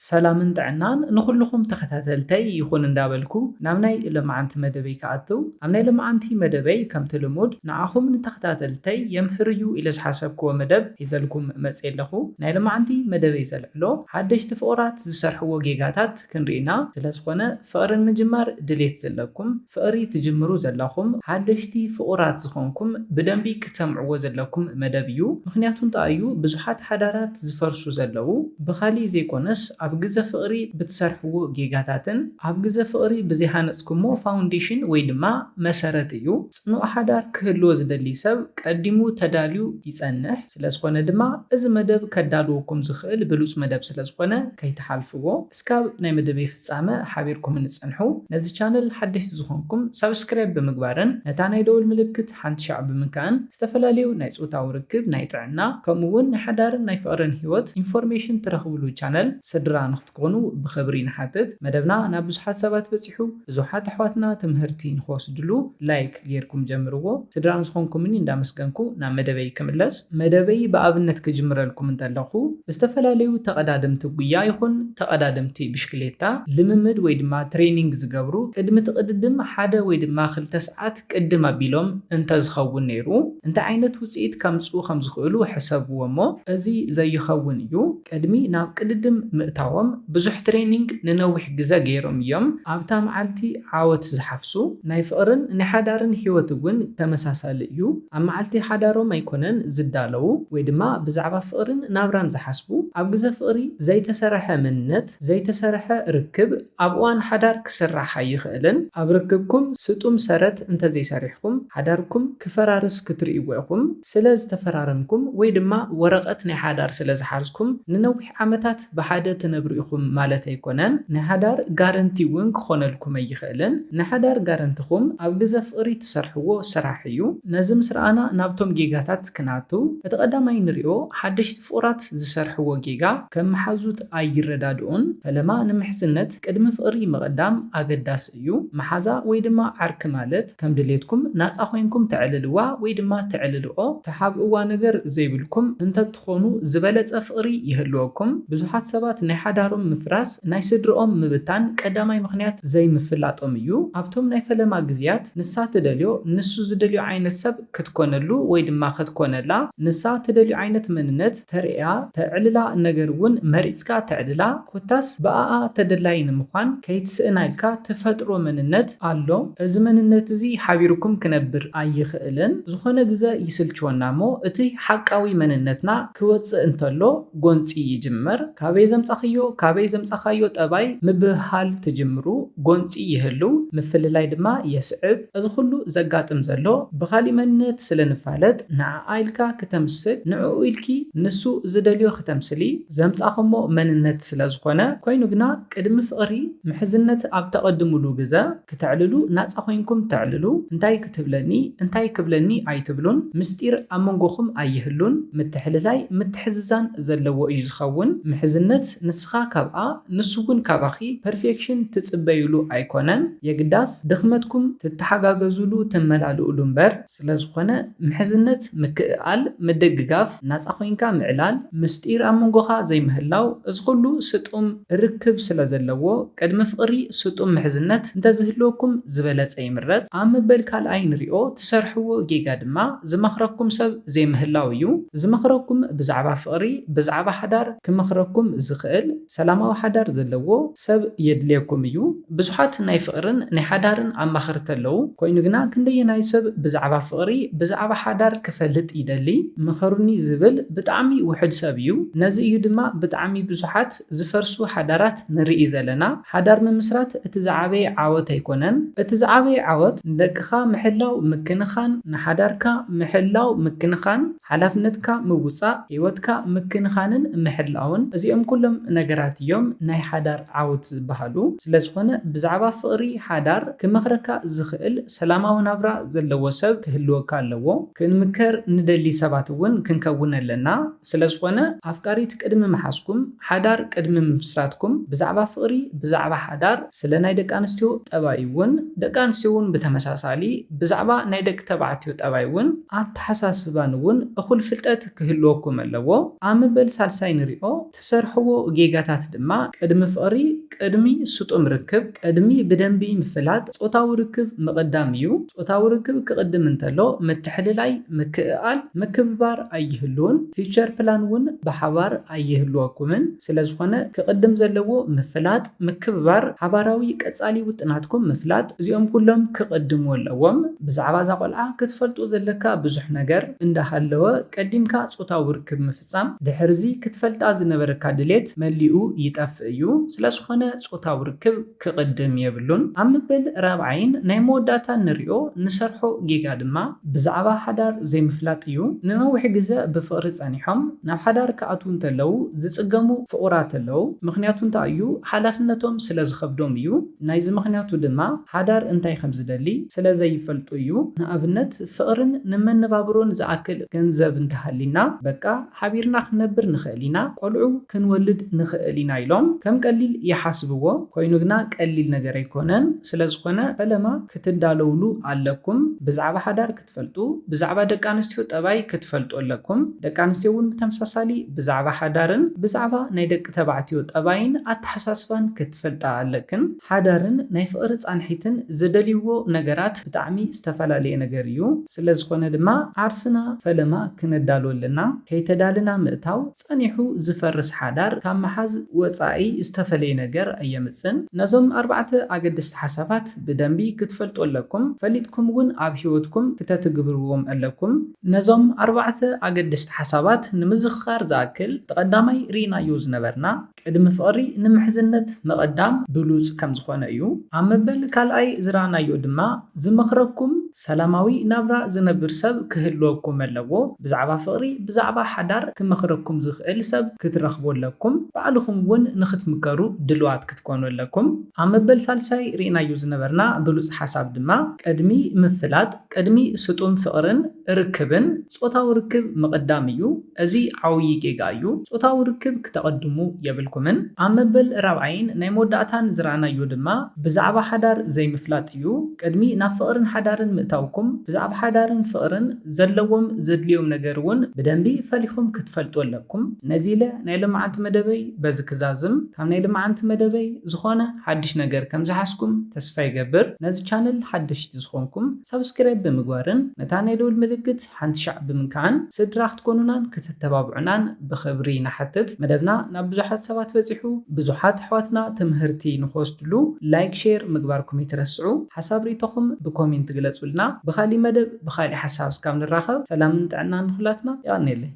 ሰላምን ጥዕናን ንኹልኹም ተኸታተልተይ ይኹን እንዳበልኩ ናብ ናይ ለማዓንቲ መደበይ ክኣትው። ኣብ ናይ ለማዓንቲ መደበይ ከምቲ ልሙድ ንዓኹም ንተኸታተልተይ የምህርዩ ኢለ ዝሓሰብክዎ መደብ ሒዘልኩም መጽእ ኣለኹ። ናይ ለማዓንቲ መደበይ ዘልዕሎ ሓደሽቲ ፍቑራት ዝሰርሕዎ ጌጋታት ክንርኢና። ስለ ዝኾነ ፍቕርን ምጅማር ድሌት ዘለኩም ፍቕሪ ትጅምሩ ዘለኹም ሓደሽቲ ፍቑራት ዝኾንኩም ብደንቢ ክትሰምዕዎ ዘለኩም መደብ እዩ። ምኽንያቱ እንታይ እዩ ብዙሓት ሓዳራት ዝፈርሱ ዘለዉ ብኻሊእ ዘይኮነስ ኣብ ግዘ ፍቕሪ ብትሰርሕዎ ጌጋታትን ኣብ ግዘ ፍቕሪ ብዘይሃነፅኩሞ ፋውንዴሽን ወይ ድማ መሰረት እዩ። ፅኑዕ ሓዳር ክህልዎ ዝደሊ ሰብ ቀዲሙ ተዳልዩ ይፀንሕ። ስለዝኾነ ድማ እዚ መደብ ከዳልወኩም ዝኽእል ብሉፅ መደብ ስለዝኾነ ከይትሓልፍዎ። እስካብ ናይ መደበይ ፍፃመ ሓቢርኩም ንፅንሑ። ነዚ ቻነል ሓደሽቲ ዝኾንኩም ሳብስክራይብ ብምግባርን ነታ ናይ ደወል ምልክት ሓንቲ ሻዕ ብምንካእን ዝተፈላለዩ ናይ ፆታዊ ርክብ፣ ናይ ጥዕና ከምኡ እውን ናይ ሓዳርን ናይ ፍቕርን ህይወት ኢንፎርሜሽን ትረኽብሉ ቻነል ስድራ ንክትኮኑ ብኽብሪ ንሓትት። መደብና ናብ ብዙሓት ሰባት በፂሑ ብዙሓት ኣሕዋትና ትምህርቲ ንክወስድሉ ላይክ ጌርኩም ጀምርዎ። ስድራ ንዝኾንኩምኒ እንዳመስገንኩ ናብ መደበይ ክምለስ። መደበይ ብኣብነት ክጅምረልኩም እንተለኹ ብዝተፈላለዩ ተቐዳደምቲ ጉያ ይኹን ተቐዳደምቲ ብሽክሌታ ልምምድ ወይ ድማ ትሬኒንግ ዝገብሩ ቅድሚ ትቕድድም ሓደ ወይ ድማ ክልተ ሰዓት ቅድም ኣቢሎም እንተዝኸውን ነይሩ እንታይ ዓይነት ውፅኢት ከምፅኡ ከምዝኽእሉ ሕሰብዎ እሞ እዚ ዘይኸውን እዩ። ቅድሚ ናብ ቅድድም ምእታዎም ብዙሕ ትሬኒንግ ንነዊሕ ግዘ ገይሮም እዮም ኣብታ መዓልቲ ዓወት ዝሓፍሱ። ናይ ፍቕርን ናይ ሓዳርን ህይወት እውን ተመሳሳሊ እዩ። ኣብ መዓልቲ ሓዳሮም ኣይኮነን ዝዳለዉ ወይ ድማ ብዛዕባ ፍቕርን ናብራን ዝሓስቡ። ኣብ ግዘ ፍቕሪ ዘይተሰረሐ መንነት፣ ዘይተሰረሐ ርክብ ኣብ እዋን ሓዳር ክስራሕ ኣይኽእልን። ኣብ ርክብኩም ስጡም ሰረት እንተዘይሰሪሕኩም ሓዳርኩም ክፈራርስ ክትርእይዎ ኢኹም። ስለ ዝተፈራረምኩም ወይ ድማ ወረቐት ናይ ሓዳር ስለ ዝሓዝኩም ንነዊሕ ዓመታት ብሓደ ትነብሩ ኢኹም ማለት ኣይኮነን። ናይ ሓዳር ጋረንቲ እውን ክኾነልኩም ኣይኽእልን። ናይ ሓዳር ጋረንትኹም ኣብ ግዘ ፍቕሪ ትሰርሕዎ ስራሕ እዩ። ነዚ ምስ ረኣና ናብቶም ጌጋታት ክንኣቱ። እቲ ቀዳማይ ንሪኦ ሓደሽቲ ፍቑራት ዝሰርሕዎ ጌጋ ከም መሓዙት ኣይረዳድኡን። ፈለማ ንምሕዝነት ቅድሚ ፍቕሪ ምቕዳም ኣገዳሲ እዩ። መሓዛ ወይ ድማ ዓርኪ ማለት ከም ድሌትኩም ናፃ ኮይንኩም ተዕልልዋ ወይ ድማ ተዕልልኦ። ተሓብእዋ ነገር ዘይብልኩም እንተትኾኑ ዝበለፀ ፍቕሪ ይህልወኩም። ብዙሓት ሰባት ናይ ሓዳሮም ምፍራስ ናይ ስድርኦም ምብታን ቀዳማይ ምኽንያት ዘይምፍላጦም እዩ። ኣብቶም ናይ ፈለማ ግዝያት ንሳ ትደልዮ ንሱ ዝደልዮ ዓይነት ሰብ ክትኮነሉ ወይ ድማ ክትኮነላ፣ ንሳ ትደልዮ ዓይነት መንነት ተርእያ፣ ተዕልላ፣ ነገር እውን መሪፅካ ተዕልላ፣ ኮታስ ብኣኣ ተደላይ ንምዃን ከይትስእና ኢልካ ትፈጥሮ መንነት ኣሎ። እዚ መንነት እዚ ሓቢርኩም ክነብር ኣይኽእልን። ዝኾነ ግዘ ይስልችወና እሞ እቲ ሓቃዊ መንነትና ክወፅእ እንተሎ ጎንፂ ይጅምር። ካበይ ዘምፃኽዮ፣ ካበይ ዘምፃኻዮ ጠባይ ምብህሃል ትጅምሩ። ጎንፂ ይህልው፣ ምፍልላይ ድማ የስዕብ። እዚ ኩሉ ዘጋጥም ዘሎ ብኻሊእ መንነት ስለ ንፋለጥ ንዓኣ ኢልካ ክተምስል፣ ንዕኡ ኢልኪ ንሱ ዝደልዮ ክተምስሊ ዘምፃኹሞ መንነት ስለ ዝኾነ። ኮይኑ ግና ቅድሚ ፍቕሪ ምሕዝነት ኣብ ተቐድምሉ ግዘ ክተዕልሉ ናፃ ኮይንኩም ተዕልሉ። እንታይ ክትብለኒ እንታይ ክብለኒ ኣይትብሉን። ምስጢር ኣብ መንጎኹም ኣይህሉን። ምትሕልላይ ምትሕዝዛን ዘለዎ እዩ ዝኸውን። ምሕዝነት ንስኻ ካብኣ ንሱ እውን ካባኺ ፐርፌክሽን ትፅበይሉ ኣይኮነን። የግዳስ ድኽመትኩም ትተሓጋገዙሉ ትመላልኡሉ እምበር። ስለዝኾነ ምሕዝነት ምክእኣል ምድግጋፍ ናፃ ኮይንካ ምዕላል ምስጢር ኣብ መንጎኻ ዘይምህላው እዚ ኩሉ ስጡም ርክብ ስለ ዘለዎ ቅድሚ ፍቕሪ ስጡም ምሕዝነት እንተዝህልወኩም ዝበለፀ ይምረፅ። ኣብ ምበል ካልኣይ ንሪኦ ትሰርሕዎ ጌጋ ድማ ዝመኽረኩም ሰብ ዘይምህላው እዩ። ዝመኽረኩም ብዛዕባ ፍቕሪ ብዛዕባ ሓዳር ክመኽረኩም ዝኽእል ሰላማዊ ሓዳር ዘለዎ ሰብ የድልየኩም እዩ። ብዙሓት ናይ ፍቕርን ናይ ሓዳርን ኣማኸርቲ ኣለዉ። ኮይኑ ግና ክንደየናይ ሰብ ብዛዕባ ፍቕሪ ብዛዕባ ሓዳር ክፈልጥ ይደሊ? ምኸሩኒ ዝብል ብጣዕሚ ውሑድ ሰብ እዩ። ነዚ እዩ ድማ ብጣዕሚ ብዙሓት ዝፈርሱ ሓዳራት ንርኢ ዘለና። ሓዳር ምምስራት እቲ ዝዓበየ ዓወት ኣይኮነን። እቲ ዝዓበየ ዓወት ንደቅኻ ምሕላው ምክንኻን፣ ንሓዳርካ ምሕላው ምክንኻን፣ ሓላፍነትካ ምውፃእ፣ ህይወትካ ምክንኻንን ምሕላውን እዚኦም ኩሎም ነገራት እዮም ናይ ሓዳር ዓወት ዝበሃሉ። ስለዝኾነ ብዛዕባ ፍቕሪ ሓዳር ክመኽረካ ዝኽእል ሰላማዊ ናብራ ዘለዎ ሰብ ክህልወካ ኣለዎ። ክንምከር ንደሊ ሰባት እውን ክንከውን ኣለና። ስለዝኾነ ኣፍቃሪት ቅድሚ ምሓዝኩም፣ ሓዳር ቅድሚ ምምስራትኩም ብዛዕባ ፍቕሪ ብዛዕባ ሓዳር ስለ ናይ ደቂ ኣንስትዮ ጠባይ እውን ደቂ ኣንስትዮ እውን ብተመሳሳሊ ብዛዕባ ናይ ደቂ ተባዕትዮ ጠባይ እውን ኣተሓሳስባን እውን እኹል ፍልጠት ክህልወኩም ኣለዎ። ኣብ ምበል ሳልሳይ ንሪኦ ትሰርሕዎ ጌጋታት ድማ ቅድሚ ፍቕሪ፣ ቅድሚ ስጡም ርክብ፣ ቅድሚ ብደንቢ ምፍላጥ ጾታዊ ርክብ ምቕዳም እዩ። ጾታዊ ርክብ ክቕድም እንተሎ ምትሕልላይ፣ ምክእኣል፣ ምክብባር ኣይህልውን። ፊውቸር ፕላን እውን ብሓባር ኣይህልወኩምን። ስለ ዝኾነ ክቕድም ዘለዎ ምፍላጥ፣ ምክብባር፣ ሓባራዊ ቀጻሊ ውጥናትኩም ምፍላጥ፣ እዚኦም ኩሎም ክቕድሙ ኣለዎም። ብዛዕባ እዛ ቆልዓ ክትፈልጦ ዘለካ ብዙሕ ነገር እንዳሃለወ ቀዲምካ ጾታዊ ርክብ ምፍጻም፣ ድሕርዚ ክትፈልጣ ዝነበረካ ድሌት መሊኡ ይጠፍእ እዩ። ስለ ዝኾነ ጾታዊ ርክብ ክቕድም የብሉን። ኣብ መበል ራብዓይን ናይ መወዳእታን ንሪኦ ንሰርሖ ጌጋ ድማ ብዛዕባ ሓዳር ዘይምፍላጥ እዩ። ንነዊሕ ግዘ ብፍቕሪ ጸኒሖም ናብ ሓዳር ክኣትዉ እንተለዉ ዝጽገሙ ፍቑራት ኣለዉ። ምኽንያቱ እንታይ እዩ? ሓላፍነቶም ስለ ዝኸብዶም እዩ። ናይዚ ምኽንያቱ ድማ ሓዳር እንታይ ከም ዝደሊ ስለ ዘይፈልጡ እዩ። ንኣብነት ፍቕርን ንመነባብሮን ዝኣክል ገንዘብ እንተሃሊና በቃ ሓቢርና ክንነብር ንኽእል ኢና፣ ቆልዑ ክንወልድ ንኽእል ኢና ኢሎም ከም ቀሊል ይሓስብዎ። ኮይኑ ግና ቀሊል ነገር ኣይኮነን። ስለ ዝኾነ ፈለማ ክትዳለውሉ ኣለኩም። ብዛዕባ ሓዳር ክትፈልጡ፣ ብዛዕባ ደቂ ኣንስትዮ ጠባይ ክትፈልጡ ኣለኩም። ደቂ ኣንስትዮ እውን ብተመሳሳሊ ብዛዕባ ሓዳርን ብዛዕባ ናይ ደቂ ተባዕትዮ ጠባይን ኣተሓሳስባን ክትፈልጣ ኣለክን። ሓዳርን ናይ ፍቕሪ ጻንሒትን ዝደልይዎ ነገራት ብጣዕሚ ዝተፈላለየ ነገር እዩ። ስለ ዝኾነ ድማ ዓርስና ፈለማ ክነዳሉ ኣለና። ከይተዳልና ምእታው ጸኒሑ ዝፈርስ ሓዳር ካብ ምሓዝ ወጻኢ ዝተፈለየ ነገር ኣየምጽን። ነዞም ኣርባዕተ ኣገደስቲ ሓሳባት ብደንቢ ክትፈልጡ ኣለኩም። ፈሊጥኩም እውን ኣብ ህይወትኩም ክተትግብርዎም ኣለኩም። ነዞም ኣርባዕተ ኣገደስቲ ሓሳባት ንምዝኽኻር ዝኣክል፣ እቲ ቀዳማይ ርኢናዮ ዝነበርና ቅድሚ ፍቕሪ ንምሕዝነት ምቕዳም ብሉጽ ከም ዝኾነ እዩ። ኣብ መበል ካልኣይ ዝረኣናዮ ድማ ዝመኽረኩም ሰላማዊ ናብራ ዝነብር ሰብ ክህልወኩም ኣለዎ። ብዛዕባ ፍቕሪ፣ ብዛዕባ ሓዳር ክመኽረኩም ዝኽእል ሰብ ክትረኽቡ ኣለኩም። ባዕልኹም እውን ንኽትምከሩ ድልዋት ክትኮኑ ኣለኩም። ኣብ መበል ሳልሳይ ርኢናዮ ዝነበርና ብሉጽ ሓሳብ ድማ ቅድሚ ምፍላጥ፣ ቅድሚ ስጡም ፍቕርን ርክብን ጾታዊ ርክብ ምቕዳም እዩ። እዚ ዓብዪ ጌጋ እዩ። ጾታዊ ርክብ ክተቐድሙ የብልኩምን። ኣብ መበል ራብዓይን ናይ መወዳእታን ዝረኣናዮ ድማ ብዛዕባ ሓዳር ዘይምፍላጥ እዩ። ቅድሚ ናብ ፍቕርን ሓዳርን ምእታውኩም ብዛዕባ ሓዳርን ፍቕርን ዘለዎም ዘድልዮም ነገር እውን ብደንቢ ፈሊኹም ክትፈልጡ ኣለኩም። ነዚ ኢለ ናይ ሎማዓንቲ መደበይ በዚ ክዛዝም። ካብ ናይ ሎማዓንቲ መደበይ ዝኾነ ሓድሽ ነገር ከም ዝሓዝኩም ተስፋ ይገብር። ነዚ ቻነል ሓደሽቲ ዝኾንኩም ሳብስክራይብ ብምግባርን ነታ ናይ ደውል ምልክት ሓንቲ ሻዕ ብምንካዕን ስድራ ክትኮኑናን ክትተባብዑናን ብኽብሪ ንሓትት። መደብና ናብ ብዙሓት ሰባት በጺሑ፣ ብዙሓት ኣሕዋትና ትምህርቲ ንክወስድሉ ላይክ፣ ሼር ምግባርኩም ኣይትረስዑ። ሓሳብ ርኢቶኹም ብኮሜንት ግለጹልና። ብኻሊእ መደብ ብኻሊእ ሓሳብ እስካብ ንራኸብ ሰላምን ጥዕናን ንኹላትና። የቐንየለይ።